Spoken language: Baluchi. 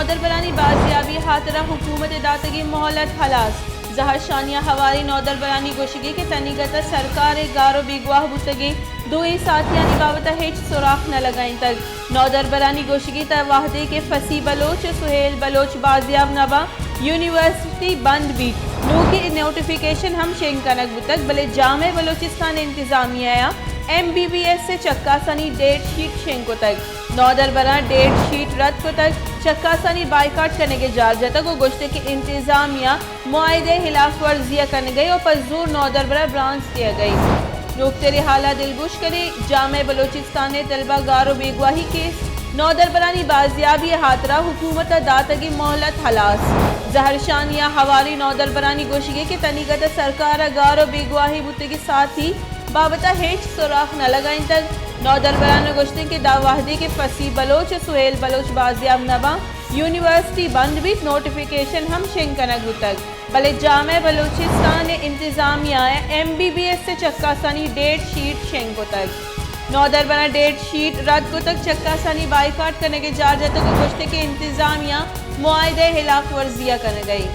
نودربرانی بازیابی ءِ ہاترا حکومت ءِ داتگیں مہلت ہلاس۔ زہرشانی ءَ ہواریں نودربرانی گوشگی کہ تنیگت ءَ سرکار ءِ گار ءُ بیگواہ بوتگیں دوئیں ساتھیانی بابت ءَ ہچ سراخ نہ لگائینتگ۔ نودربرانی گوشگی تا وہدے کہ فصیح بلوچ ءُ سہیل بلوچ بازیاب نہ باں، یونیورسٹی بند بیت۔ نوکیں نوٹیفیکیشن ہم شنگ کنگ بوتگ، بلے جامعہ بلوچستان انتظامیہ ءَ ایم بی بی ایس ءِ چکاسانی ڈیٹ شیٹ شنگ کتگ۔ نودربراں ڈیٹ شیٹ رد کتگ، چکاسانی بائیکاٹ کنگ ءِ جار جتگ ءُ گوشتگ کہ انتظامیہ معاہدہ ءِ ہلاف ورزی ءَ کنگ ءَ ءُ پہ زور نودربراں برانز دیگ ءَ۔ نوکتریں حال ءَ دلگوش کنیں، جامعہ بلوچستان ءِ طلبہ گار ءُ بیگواہی کیس، نودربرانی بازیابی ءِ ہاترا حکومت ءَ داتگیں مہلت ہلاس۔ زہرشانی ءَ ہواریں نودربرانی گوشگی کہ تنیگت ءَ سرکار ءَ گار ءُ بیگواہی بوتگیں ساتھی بابت ءَ ہچ سراخ نہ لگائینتگ۔ نودربران ءَ گوشتگ کہ داں وہدے کہ فصیح بلوچ ءُ سہیل بلوچ بازیاب نہ باں، یونیورسٹی بند بیت، نوٹیفیکیشن ہم شنگ کنگ بوتگ، بلے جامعہ بلوچستان ءِ انتظامیہ ءَ ایم بی بی ایس ءِ چکاسانی ڈیٹ شیٹ شنگ کتگ۔ نودربراں ڈیٹ شیٹ رد کتگ، چکاسانی بائیکاٹ کنگ ءِ جار جتگ ءُ گوشتگ کہ انتظامیہ معاہدہ ءِ ہلاف ورزی ءَ کنگ ءَ۔